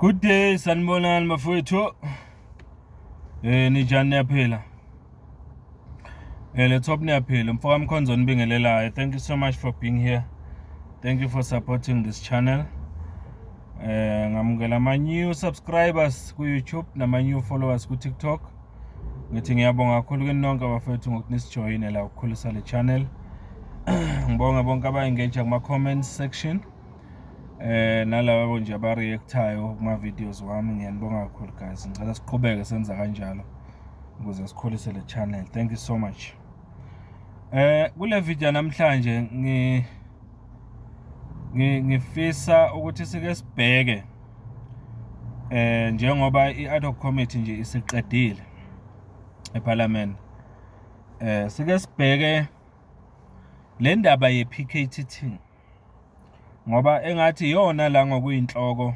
Good day, sanibonani bafowethu. Ninjani, niyaphila? Let's hope niyaphila. Mfoka Mkhonzo nibingelelayo. Thank you so much for being here. Thank you for supporting this channel. Ngamukela ama new subscribers ku YouTube nama new followers ku TikTok. Ngithi ngiyabonga kakhulu kini nonke bafowethu ngokuthi nisijoyine la ukukhulisa le channel. Ngibonga bonke aba-engage kuma comments section. Nalabo nje aba-reactayo kuma videos wami, ngiyanibonga kakhulu guys. Ngicela siqhubeke senza kanjalo ukuze sikhulise le channel. Thank you so much. Kule video namhlanje ngifisa ukuthi sike sibheke njengoba i-ad hoc committee nje isiqedile eParliament, sike sibheke le ndaba ye-PKTT, ngoba engathi iyona la ngokuyinhloko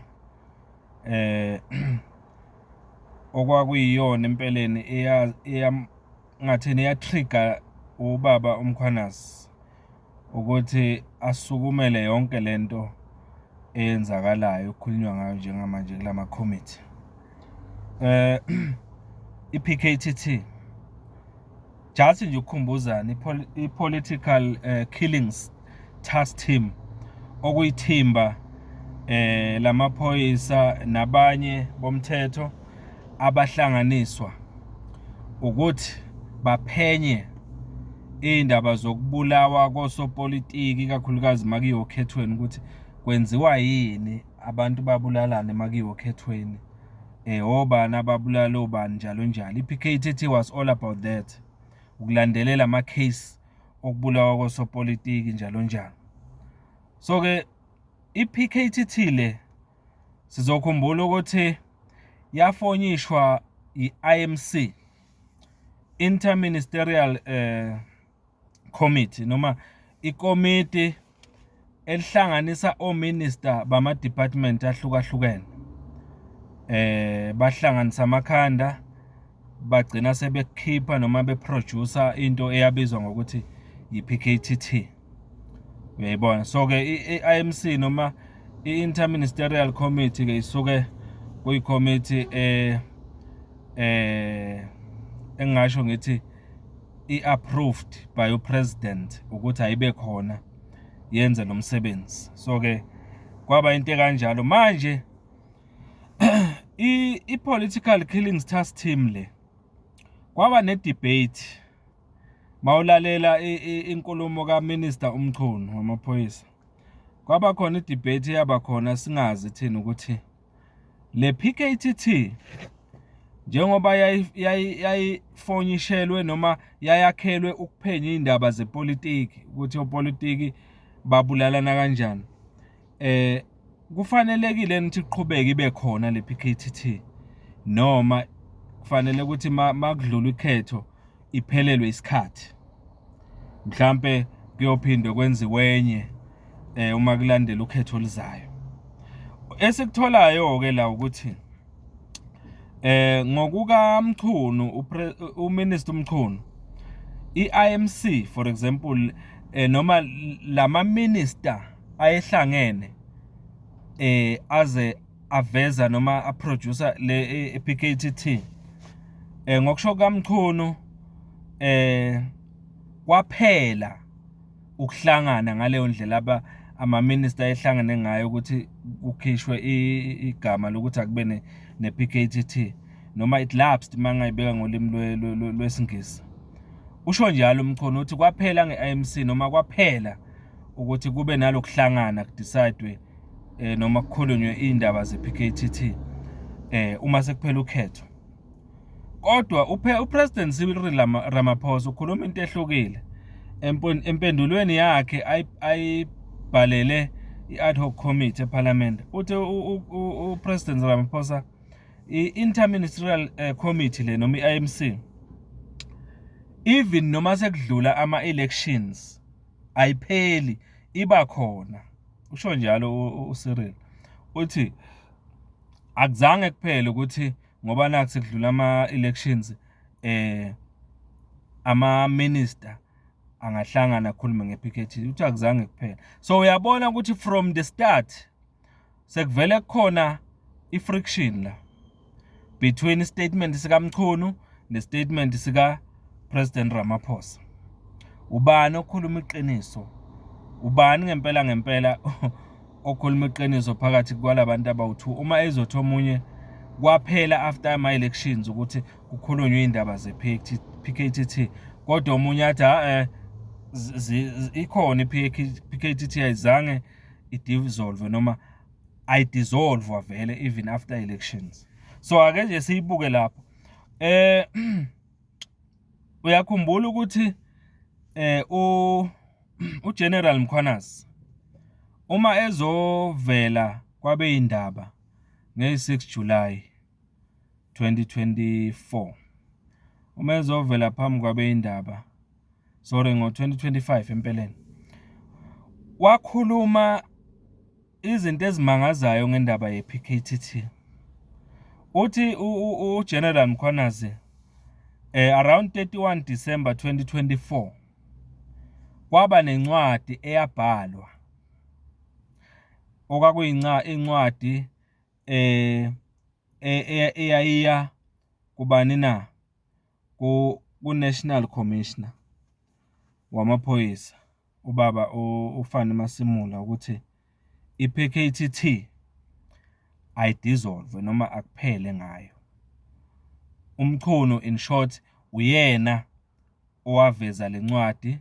okwakuyiyona empeleni eya ngathini eya-trigger ubaba uMkhwanazi ukuthi asukumele yonke lento eyenzakalayo okukhulunywa ngayo njengamanje kulama committee, i-PKTT. Just nje ukukhumbuzana, i-Political Killings Task Team, okuyithimba lamaphoyisa nabanye bomthetho abahlanganiswa ukuthi baphenye indaba zokubulawa kosopolitiki, ikakhulukazi makuyiwa okhethweni, ukuthi kwenziwa yini abantu babulalane makuyiwa okhethweni, obani ababulala obani, njalo njalo. I-PKTT was all about that, ukulandelela ama-case okubulawa kosopolitiki, njalo njalo. So-ke i-PKTT le, sizokhumbula ukuthi yafonyishwa i-IMC, Interministerial Committee, noma ikomiti elihlanganisa ominister bama-department ahlukahlukene. Bahlanganisa amakhanda, bagcina sebekhipha noma be-produce into eyabizwa ngokuthi i-PKTT, uyayibona? So-ke i-IMC noma i-Interministerial Committee-ke isuke kuyikomiti engingasho ngithi i-approved by u-president ukuthi ayibe khona yenze lo msebenzi. So-ke kwaba into ekanjalo. Manje i-Political Killings Task Team le, kwaba ne-debate. Mawulalela inkulumo kaMinister uMchunu wamaphoyisa, kwaba khona i-debate eyaba khona, singazi thina ukuthi le PKTT njengoba yayifonyishelwe noma yayakhelwe ukuphenya iy'ndaba zepolitiki, ukuthi opolitiki babulalana kanjani, kufanelekile ukuthi iqhubeke ibe khona le PKTT, noma kufanele ukuthi makudlula ukhetho iphelelwe isikhathi, mhlambe kuyophinde kwenziwe enye uma kulandela ukhetho oluzayo? Esikutholayo ke la ukuthi ngokukaMchunu, uMinister uMchunu, i-IMC for example, noma lama minister ayehlangene aze aveza noma a-produce le PKTT, ngokusho kaMchunu kwaphela ukuhlangana ngaleyo ndlela aba ama-minister ehlangene ngayo ukuthi kukhishwe igama lokuthi akube ne-PKTT, noma it lapsed mangayibeka ngolimi lwesiNgisi. Usho njalo uMchunu ukuthi kwaphela nge-IMC noma kwaphela ukuthi kube nalokuhlangana ku-decide noma kukhulunywe iy'ndaba ze-PKTT uma sekuphela ukhetho. Kodwa uPresident Cyril Ramaphosa ukhuluma into ehlukile empendulweni yakhe ayibhalele i-ad hoc committee eParliament. Uthi uPresident Ramaphosa i-Interministerial Committee le noma i-IMC, even noma sekudlula ama-elections, ayipheli, iba khona. Usho njalo uCyril, uthi akuzange kuphele ukuthi ngoba naku sekudlula ama-elections ama-minister angahlangana akhulume nge-PKT. Uthi akuzange kuphela. So uyabona ukuthi from the start sekuvele kukhona i-friction la between i-statement sikaMchunu ne-statement sika-President Ramaphosa. Ubani okhuluma iqiniso? Ubani ngempela ngempela okhuluma iqiniso phakathi kwalabantu abawu-2 uma ezothi omunye kwaphela after ama-elections ukuthi kukhulunywe iy'ndaba ze-PKTT, kodwa omunye athi ha ikhona i-PKTT, ayizange i-dissolve noma ayi-dissolve vele even after elections? So ake nje siyibuke lapho. Uyakhumbula ukuthi uGeneral Mkhwanazi uma ezovela kwabeyindaba nge-6 July 2024, uma ezovela phambi kwabeyindaba, sorry, ngo-2025 empeleni, wakhuluma izinto ezimangazayo ngendaba ye-PKTT. Uthi uGeneral Mkhwanazi around 31 December 2024 kwaba nencwadi eyabhalwa, okwakuyinca incwadi eyayiya kubani na, ku-National Commissioner wamaphoyisa, ubaba uFani Masimula, ukuthi i-PKTT ayi-dissolve noma akuphele ngayo. UMchunu, in short, uyena owaveza lencwadi.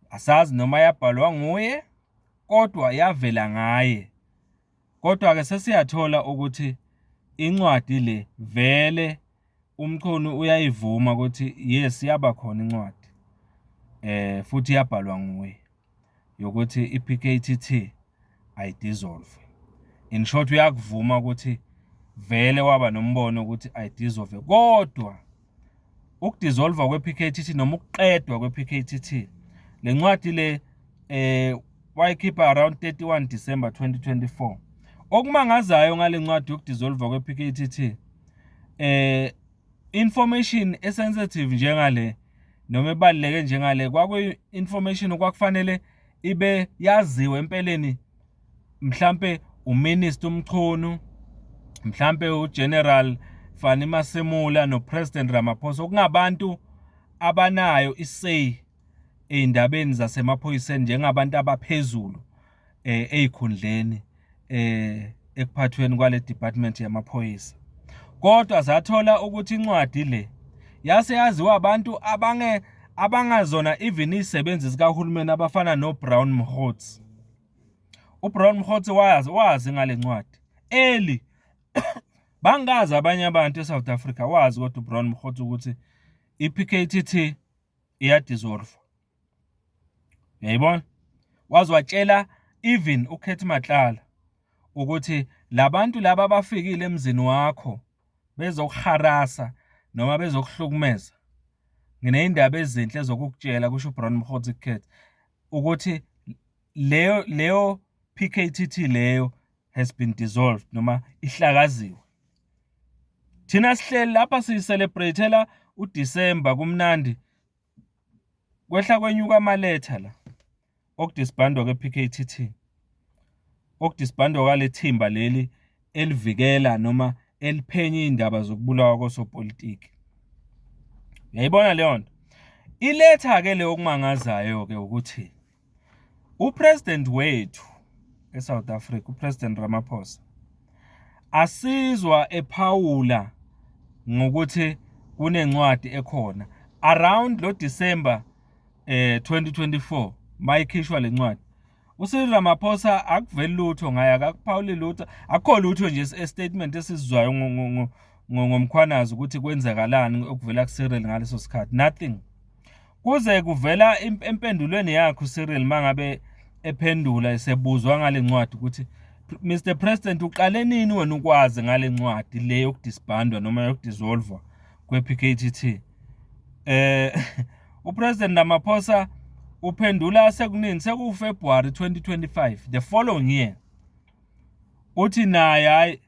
Asazi noma yabhalwa nguye, kodwa yavela ngaye. Kodwa-ke sesiyathola ukuthi incwadi le vele uMchunu uyayivuma ukuthi yes, yaba khona incwadi, futhi yabhalwa nguye, yokuthi i-PKTT ayi-dissolve. In short, uyakuvuma ukuthi vele waba nombono ukuthi ayi-dissolve, kodwa uku-dissolve kwe-PKTT noma ukuqedwa kwe-PKTT, le ncwadi le wayikhipha around 31 December 2024. Okumangazayo ngale ncwadi yoku-dissolve kwe-PKTT, information e-sensitive njengale noma ebaluleke njengale, kwakuyi information okwakufanele ibe yaziwe empeleni mhlambe uMinister uMchunu, mhlambe uGeneral Fani Masemula noPresident Ramaphosa, okungabantu abanayo i-say ey'ndabeni zasemaphoyiseni njengabantu abaphezulu ey'khundleni ekuphathweni kwale department yamaphoyisa. Kodwa sathola ukuthi incwadi le yase yaziwa abantu abangazona even iy'sebenzi zikahulumeni, abafana no-Brown Mogotsi. UBrown Mogotsi wazi ngale ncwadi early, bangazi abanye abantu eSouth Africa. Wazi kodwa uBrown Mogotsi ukuthi i-PKTT iya-dissolve, uyayibona? Waze watshela even uCat Matlala ukuthi labantu laba abafikile emzini wakho bezoku-harassa noma bezokuhlukumeza, nginey'ndaba ezinhle zokukutshela, kusho uBrown Mogotsi kuCat, ukuthi leyo PKTT leyo has been dissolved noma ihlakaziwe. Thina sihleli lapha siyi-celebrate-ela uDisemba, kumnandi, kwehla kwenyuka amaletha la oku-disbandwa kwe-PKTT, oku-disbandwa kwale thimba leli elivikela noma eliphenya iy'ndaba zokubulawa kosopolitiki. Uyayibona leyo nto? Iletha-ke leyo. Okumangazayo-ke ukuthi uPresident wethu eSouth Africa, uPresident Ramaphosa, asizwa ephawula ngokuthi kunencwadi ekhona around lo December 2024 mayikhishwa lencwadi. uCyril Ramaphosa akuveli lutho ngaye, akakuphawuli lutho, akukho lutho nje e-statement esizwayo ngoMkhwanazi ukuthi kwenzakalani okuvela kuCyril ngaleso sikhathi, nothing. Kuze kuvela empendulweni yakhe uCyril mangabe ephendula esebuzwa ngale ncwadi ukuthi, "Mr President, uqale nini wena ukwazi ngale ncwadi le yoku-disbandwa noma yoku-dissolve kwe-PKTT?" uPresident Ramaphosa uphendula sekuningi, sekuFebruary 2025, the following year. Uthi naye hayi,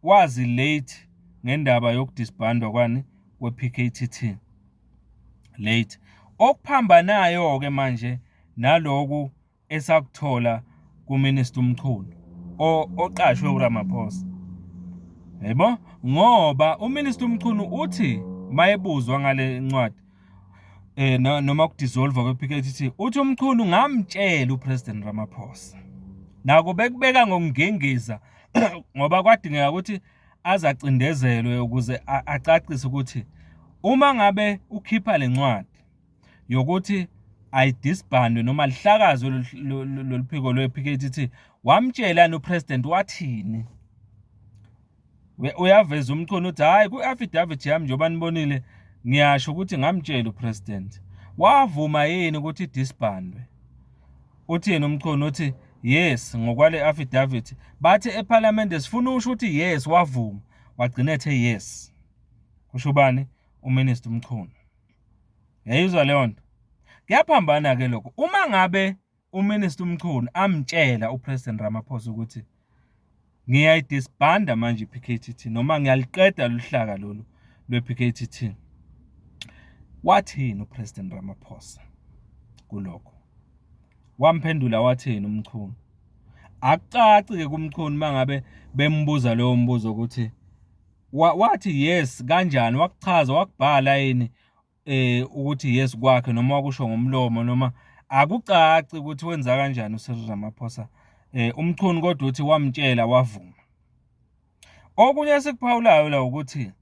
wazi late ngendaba yoku-disbandwa kwani, kwe-PKTT, late. Okuphambanayo ke manje naloku esakuthola kuMinister uMchunu. Oqashwe uRamaphosa, yebo, ngoba uMinister uMchunu uthi mayebuzwa ngale ncwadi noma ukudissolve kwe-PKTT, uthi uMchunu, "Ngamtshela uPresident Ramaphosa." Nako bekubeka ngokungingiza, ngoba kwadingeka ukuthi azacindezelwe ukuze acacise ukuthi uma ngabe ukhipha le ncwadi yokuthi ayidisbandwe noma lihlakazwe lolu phiko lwe-PKTT, wamtshelani uPresident, wathini? Uyaveza uMchunu uthi, "Hhayi, kwi-affidavit yami, njengoba nibonile, ngiyasho ukuthi ngamtshela uPresident, wavuma yini ukuthi idisbandwe?" Uthini uMchunu? Uthi, "Yes, ngokwale affidavit." Bathi ePhalamende, "Sifuna usho ukuthi yes, wavuma." Wagcina ethe yes. Kusho ubani? UMinister uMchunu. Yayizwa leyo nto? Kuyaphambana-ke lokho. Uma ngabe uMinister uMchunu amtshela uPresident Ramaphosa ukuthi ngiyayidisbanda manje i-PKTT noma ngiyaliqeda luhlaka lolu lwe-PKTT, wathini uPresident Ramaphosa kulokho? Wamphendula wathini uMchunu? Akucaci-ke kuMchunu mangabe bembuza lowo mbuzo ukuthi wathi yes kanjani, wakuchaza, wakubhala yini ukuthi yes kwakhe, noma wakusho ngomlomo, noma akucaci ukuthi wenza kanjani uCyril Ramaphosa. UMchunu kodwa uthi wamtshela, wavuma. Okunye esikuphawulayo la ukuthi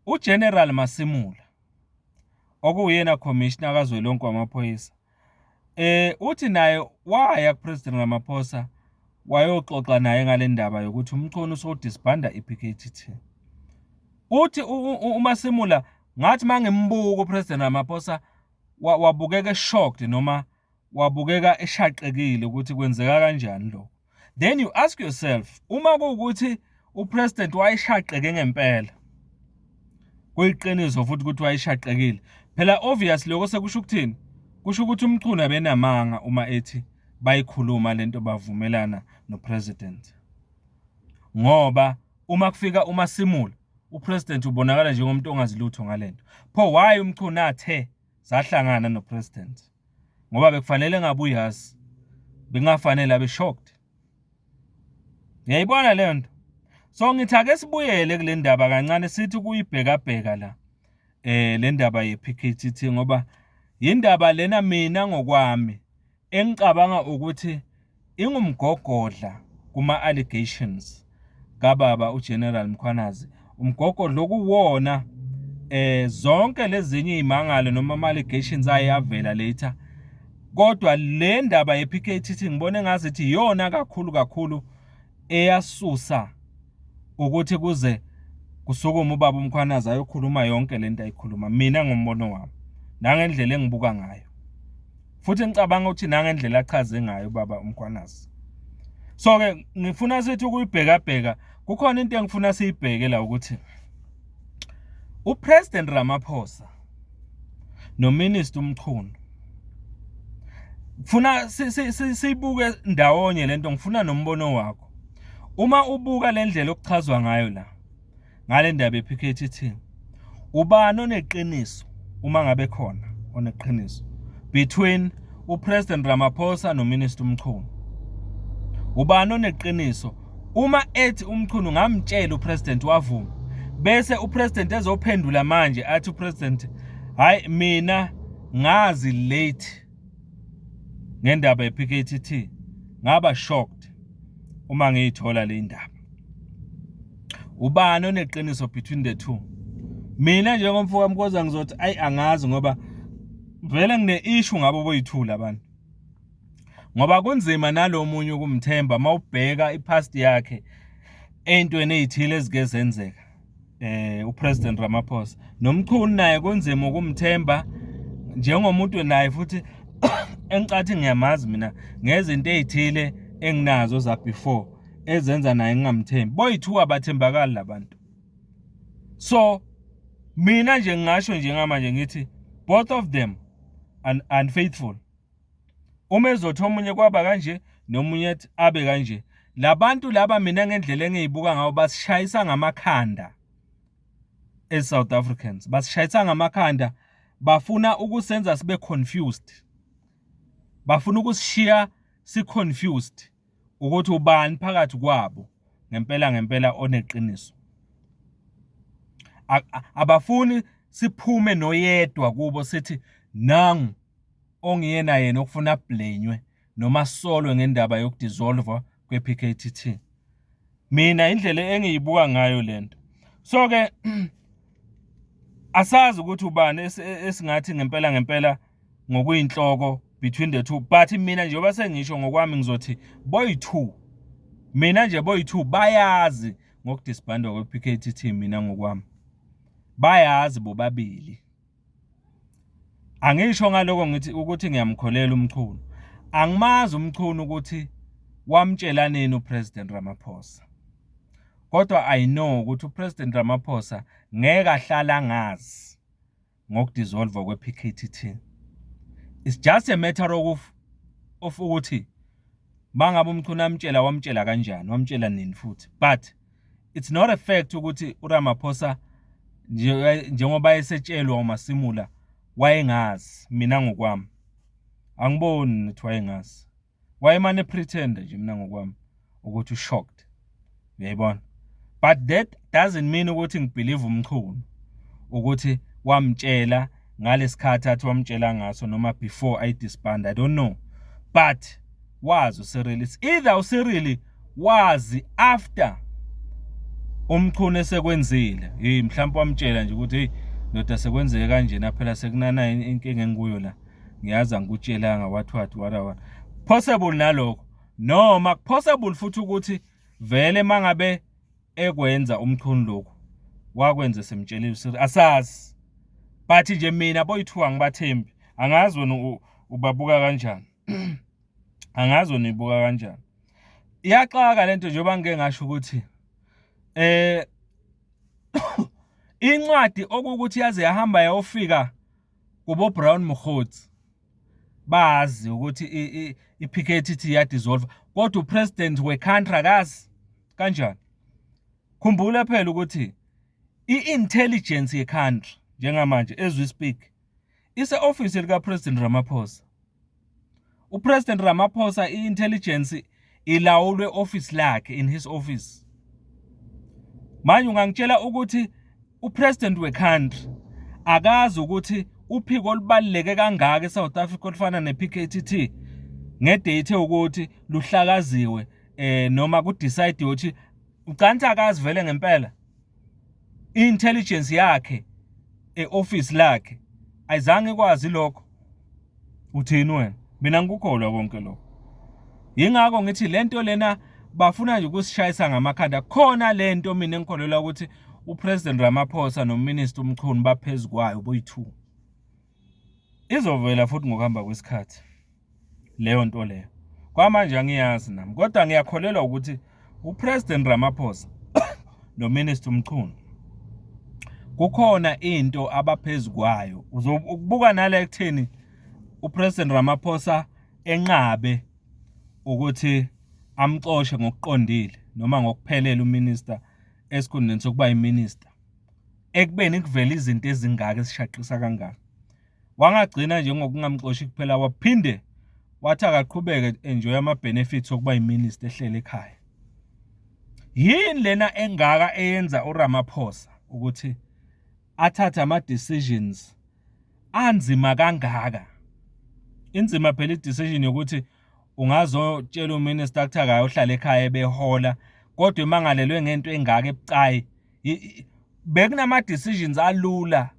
uGeneral Masimula, okuyena commissioner kazwelonke wamaphoyisa, uthi naye waya kuPresident Ramaphosa, wayoxoxa naye ngale ndaba yokuthi uMchunu usodisbanda i-PKTT. Uthi uMasimula, "Ngathi mangimbuka uPresident Ramaphosa, wabukeka shocked noma wabukeka eshaqekile ukuthi kwenzeka kanjani lokho." Then you ask yourself, uma kuwukuthi uPresident wayeshaqeke ngempela, kuyiqiniso futhi ukuthi wayeshaqekile phela, obviously lokho sekusho ukuthini? Kusho ukuthi uMchunu abenamanga uma ethi bayikhuluma lento, bavumelana noPresident, ngoba uma kufika uMasimula, uPresident ubonakala njengomuntu ongazi lutho ngalento. Pho why uMchunu athe sahlangana noPresident? Ngoba bekufanele ngabe uyazi, bengafanele abe shocked. Ngiyayibona leyo nto. So ngithi ake sibuyele kule ndaba kancane, sithi kuyibhekabheka la le ndaba ye-PKTT, ngoba indaba lena mina ngokwami engicabanga ukuthi ingumgogodla kuma allegations kababa uGeneral Mkhwanazi, umgogodla okuwona zonke lezinye izimangalo noma ama allegations ayavela later. Kodwa le ndaba ye-PKTT ngibona engazithi iyona kakhulu kakhulu eyasusa ukuthi kuze kusukume ubaba uMkhwanazi ayokhuluma yonke lento ayikhuluma. Mina ngombono wami nangendlela engibuka ngayo, futhi ngicabanga ukuthi nangendlela achaze ngayo ubaba uMkhwanazi. So ke ngifuna sithi ukuyibhekabheka, kukhona into engifuna siyibheke la, ukuthi uPresident Ramaphosa noMinister uMchunu, funa siyibuke ndawonye lento. Ngifuna nombono wakho uma ubuka le ndlela okuchazwa ngayo la ngale ndaba ye-PKTT. Ubani oneqiniso, uma ngabe khona oneqiniso, between uPresident Ramaphosa noMinister uMchunu? Ubani oneqiniso uma ethi uMchunu, "Ngamtshela uPresident, wavuma," bese uPresident ezophendula manje athi uPresident, "Hayi, mina ngazi late ngendaba ye-PKTT, ngaba shocked uma ngiyithola le ndaba"? Ubani oneqiniso between the two? Mina njengomfo kaMkhoza ngizothi ayi, angazi, ngoba vele ngine-issue ngabo boyithula abantu, ngoba kunzima nalo munye ukumthemba mawubheka ipast yakhe ey'ntweni ey'thile ezike zenzeka. UPresident Ramaphosa noMchunu naye kunzima ukumthemba njengomuntu naye futhi engicathi ngiyamazi mina ngezinto ey'thile enginazo za before ezenza naye ngingamthembi. Boyi-two abathembakali labantu. So mina nje ngingasho njengamanje ngithi both of them unfaithful. Uma ezothi omunye kwaba kanje, nomunye ethi abe kanje, labantu laba mina ngendlela engiyibuka ngayo basishayisa ngamakhanda as South Africans, basishayisa ngamakhanda. Bafuna ukusenza sibe confused, bafuna ukusishiya si-confused. Ukuthi ubani phakathi kwabo ngempela ngempela oneqiniso. Abafuni siphume noyedwa kubo sithi nangu ongiyena yena okufuna ablenywe noma asolwe ngendaba yokudissolva kwe-PKTT. Mina indlela engiyibuka ngayo lento. So-ke asazi ukuthi ubani esingathi ngempela ngempela ngokuyinhloko between the two, but mina njengoba sengisho ngokwami ngizothi boyi-two, mina nje boyi-two bayazi ngokudisbandwa kwe-PKTT. Mina ngokwami bayazi bobabili. Angisho ngaloko ngithi ukuthi ngiyamkholela uMchunu, angimazi uMchunu ukuthi wamtshela nini uPresident Ramaphosa, kodwa I know ukuthi uPresident Ramaphosa ngeke ahlala angazi ngokudissolva kwe-PKTT. It's just a matter of ukuthi mangabe uMchunu amtshela, wamtshela kanjani, wamtshela nini futhi, but it's not a fact ukuthi uRamaphosa njengoba esetshelwa uMasimula wayengazi. Mina ngokwami angiboni ukuthi wayengazi, wayemane pretend nje, mina ngokwami, ukuthi ushocked, uyayibona? But that doesn't mean ukuthi ngibelieve uMchunu ukuthi wamtshela ngalesikhathi athi wamtshela ngaso noma before I disband, I don't know. But wazi uCyril, it's either uCyril wazi after uMchunu esekwenzile, hey, mhlawumbe wamtshela nje ukuthi, "Hey ndoda, sekwenzeke kanjena phela, sekunana inkinga engikuyo la, ngiyazi angikutshelanga," what what what what. Possible nalokho, noma possible futhi ukuthi vele mangabe ekwenza uMchunu lokhu wakwenza semtshelile uCyril, asazi. But nje mina boyi-two angibathembi. Angazi wena ubabuka kanjani, angazi wena uyibuka kanjani. Iyaxaka lento njengoba ngike ngasho ukuthi incwadi okukuthi yaze yahamba yayofika kubo Brown Mogotsi, bazi ukuthi i-PKTT yadissolve, kodwa upresident we-country akazi kanjani? Khumbula phela ukuthi i-intelligence ye-country njengamanje, as we speak, ise-office lika-President Ramaphosa. UPresident Ramaphosa, i-intelligence ilawulwe office lakhe, in his office. Manje ungangitshela ukuthi upresident we-country akazi ukuthi uphiko olubaluleke kangaka eSouth Africa olufana ne-PKTT ngedate ukuthi luhlakaziwe noma ku-decide ukuthi ucanti, akazi vele ngempela? I-intelligence yakhe e-office lakhe ayizange ikwazi lokho. Uthini wena? Mina ngikukholwa konke lokho. Yingakho ngithi lento lena bafuna nje ukusishayisa ngamakhanda khona. Lento mina engikholelwa ukuthi uPresident Ramaphosa noMinister uMchunu baphezulu kwayo boyi-two, izovela futhi ngokuhamba kwesikhathi leyo nto leyo. Kwamanje angiyazi nami, kodwa ngiyakholelwa ukuthi uPresident Ramaphosa noMinister uMchunu kukhona into abaphezu kwayo. Uzokubuka nala ekutheni uPresident Ramaphosa enqabe ukuthi amxoshe ngokuqondile noma ngokuphelele uminister esikhundleni sokuba yiminister, ekubeni kuvela izinto ezingaka esishaqisa kangaka. Wangagcina nje ngokungamxoshi kuphela, waphinde wathi akaqhubeke enjoy ama-benefits okuba yiminister ehlele ekhaya. Yini lena engaka eyenza uRamaphosa ukuthi athathe ama-decisions anzima kangaka? Inzima phela i-decision yokuthi ungazotshela uminister kuthi akayohlala ekhaya ebehola, kodwa emangalelwe ngento engaka ebucayi. Bekunama-decisions alula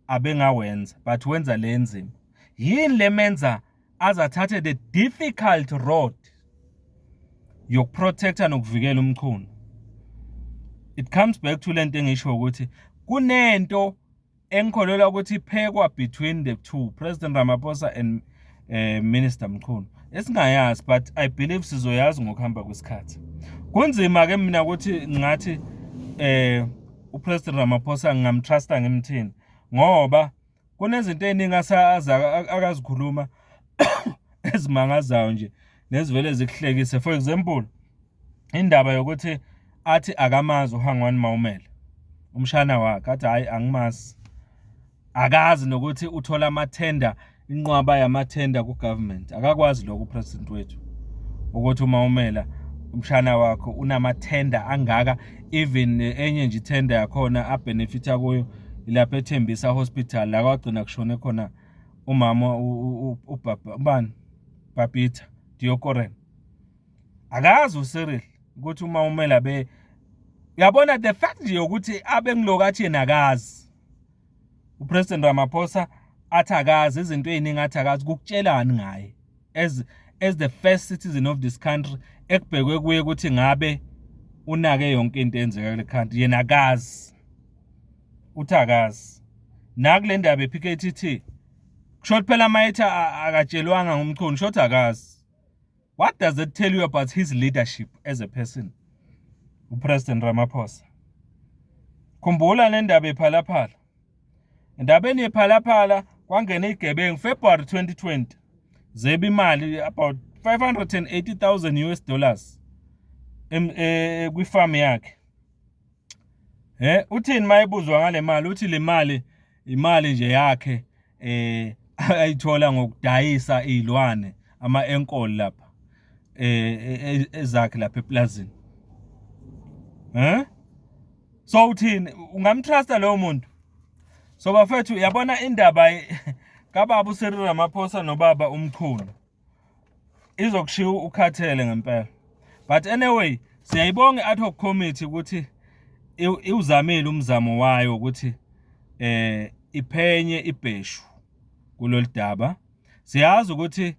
abengawenza, but wenza le nzima. Yini lemenza azathathe the difficult road yokuprotecta nokuvikela uMchunu? It comes back to lento engisho ukuthi kunento engikholelwa ukuthi iphekwa between the two, President Ramaphosa and Minister Mchunu, esingayazi, but I believe sizoyazi ngokuhamba kwesikhathi. Kunzima ke mina ukuthi ngathi uPresident Ramaphosa ngingamtrusta ngimthini, ngoba kunezinto eziningi akazikhuluma ezimangazayo nje nezivele zikuhlekise. For example, indaba yokuthi athi akamazi uHangwani Maumela, umshana wakhe, athi, "Hayi, angimazi," akazi nokuthi uthola amathenda, inqwaba yamathenda ku-government, akakwazi lokho upresident wethu. Ukuthi uMaumela umshana wakho unamathenda angaka, even enye nje ithenda yakhona abenefitha kuyo ilapha eThembisa Hospital, la kwagcina kushone khona umama ubaba ubani Babita Deokaran. Akazi uCyril ukuthi uMaumela be uyabona the fact nje yokuthi abe ngilokathi yena akazi, uPresident Ramaphosa athi akazi izinto eziningi, athi akazi, kukutshelani ngaye as the first citizen of this country ekubhekwe kuye ukuthi ngabe unake yonke into eyenzeka kule country? Yena akazi, uthi akazi. Nakule ndaba e-PKTT, kusho phela mayethi akatshelwanga nguMchunu, shothi akazi. What does it tell you about his leadership as a person, uPresident Ramaphosa? Khumbula nendaba ePhala Phala. Endabeni yePhala Phala kwangena igebengu February 2020, zeba imali about 580,000 US dollars kwifarm yakhe. Uthini mayebuzwa ngale mali? Uthi le mali imali nje yakhe ayithola ngokudayisa izilwane ama-enkol lapha ezakhe lapha eplazini. So uthini, ungamtrusta lowo muntu? So bafethu, uyabona indaba kababa uCyril Ramaphosa nobaba uMchunu izokushiya ukhathele ngempela. But anyway, siyayibonga i-ad hoc committee ukuthi iwuzamile umzamo wayo ukuthi iphenye ibheshu kulolu daba. Siyazi ukuthi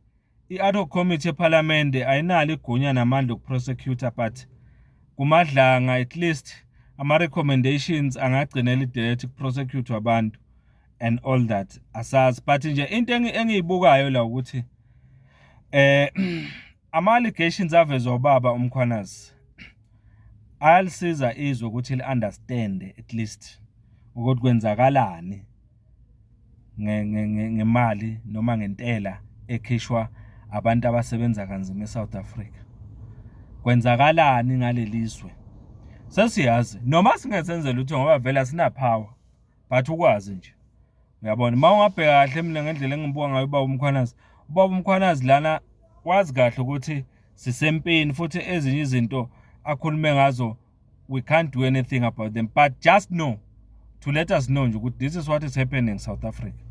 i-ad hoc committee ePhalamende ayinalo igunya namandla okuprosecute, but kuMadlanga at least ama-recommendations angagcina elidele kuprosecute abantu and all that, asazi. But nje into engiyibukayo la ukuthi ama allegations avezwa ubaba uMkhwanazi ayalisiza izwe ukuthi li-understand at least ukuthi kwenzakalani ngemali noma ngentela ekhishwa abantu abasebenza kanzima eSouth Africa. Kwenzakalani ngalelizwe? Sesiyazi noma singesenze lutho ngoba vele asina power, but ukwazi nje, uyabona, uma ungabheka kahle, mina ngendlela engibuka ngayo ubaba uMkhwanazi, ubaba uMkhwanazi lana wazi kahle ukuthi sisempini, futhi ezinye izinto akhulume ngazo we can't do anything about them, but just know to let us know nje ukuthi this is what is happening in South Africa.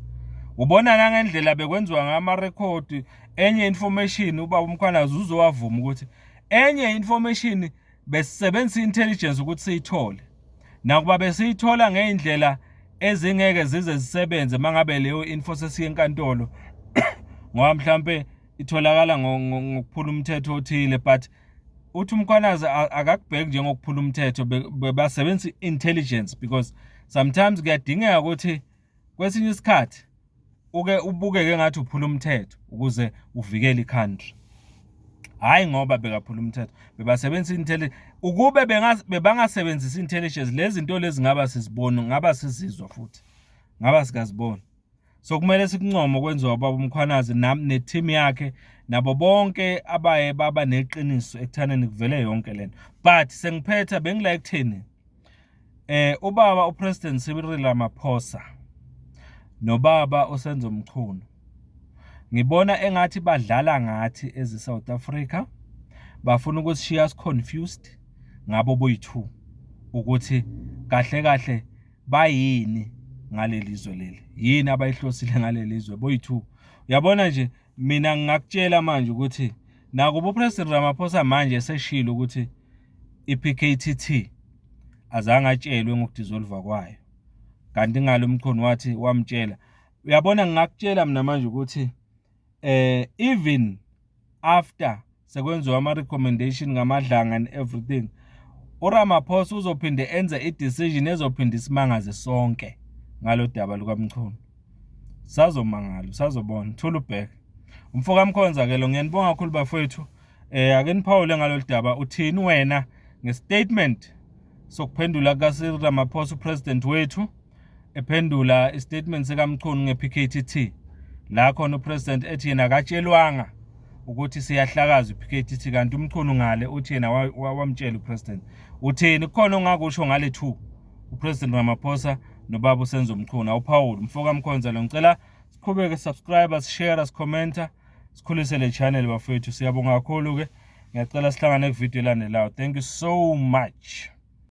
Ubona nangendlela bekwenziwa ngamarekhodi, enye information ubaba uMkhwanazi uzowavuma ukuthi enye information besisebenzisa intelligence ukuthi siyithole, nakuba besiyithola ngey'ndlela ezingeke zize zisebenze mangabe leyo info sesiye enkantolo, ngoba mhlambe itholakala ngokuphula umthetho othile. But uthi uMkhwanazi akakubheki njengokuphula umthetho, basebenzisa intelligence because sometimes kuyadingeka ukuthi kwesinye isikhathi uke ubukeke ngathi uphula umthetho ukuze uvikele i-country. Hhayi ngoba bekaphula umthetho, bebasebenzisa intelligence. Ukube bebangasebenzisi intelligence, lezi zinto lezi ngaba sizibona, ngaba sizizwa, futhi ngaba sikazibona. So kumele sikuncome okwenziwa ubaba uMkhwanazi ne-team yakhe nabo bonke abaye baba neqiniso ekuthaneni kuvele yonke lento. But sengiphetha, bengila ekutheni ubaba uPresident Cyril Ramaphosa nobaba uSenzo Mchunu, ngibona engathi badlala ngathi ezi South Africa, bafuna ukusishiya confused ngabo boyi-two ukuthi kahle kahle bayini ngaleli zwe leli, yini abayihlosile ngaleli zwe boyi-two. Uyabona nje, mina ngingakutshela manje ukuthi nakuba uPresident Ramaphosa manje eseshilo ukuthi i-PKTT azange atshelwe ngokudissolva kwayo, kanti ngalo uMchunu wathi wamtshela. Uyabona, ngingakutshela mina manje ukuthi even after sekwenziwa ama-recommendation ngaMadlanga and everything, uRamaphosa uzophinde enze i-decision ezophinde isimangaze sonke ngalo daba lukaMchunu. Sazomangala, usazobona, thula ubheke. Umfoka Mkhonza ke lo, ngiyanibonga kakhulu bafowethu. Ake niphawule ngalolu daba, uthini wena nge-statement sokuphendula kukaCyril Ramaphosa, upresident wethu, ephendula istatement sikaMchunu nge-PKTT, la khona upresident ethi yena akatshelwanga ukuthi siyahlakaza i-PKTT, kanti uMchunu ngale uthi yena wamtshela upresident? Uthini? Kukhona ongakusho ngale two, uPresident Ramaphosa nobaba uSenzo Mchunu? Awuphawuli, mfoka Mkhonza lo. Ngicela siqhubeke, subscribe, share, sikhomenta, sikhulise le channel bafowethu. Siyabonga kakhulu ke. Ngiyacela sihlangane kuvidiyo elandelayo. Thank you so much.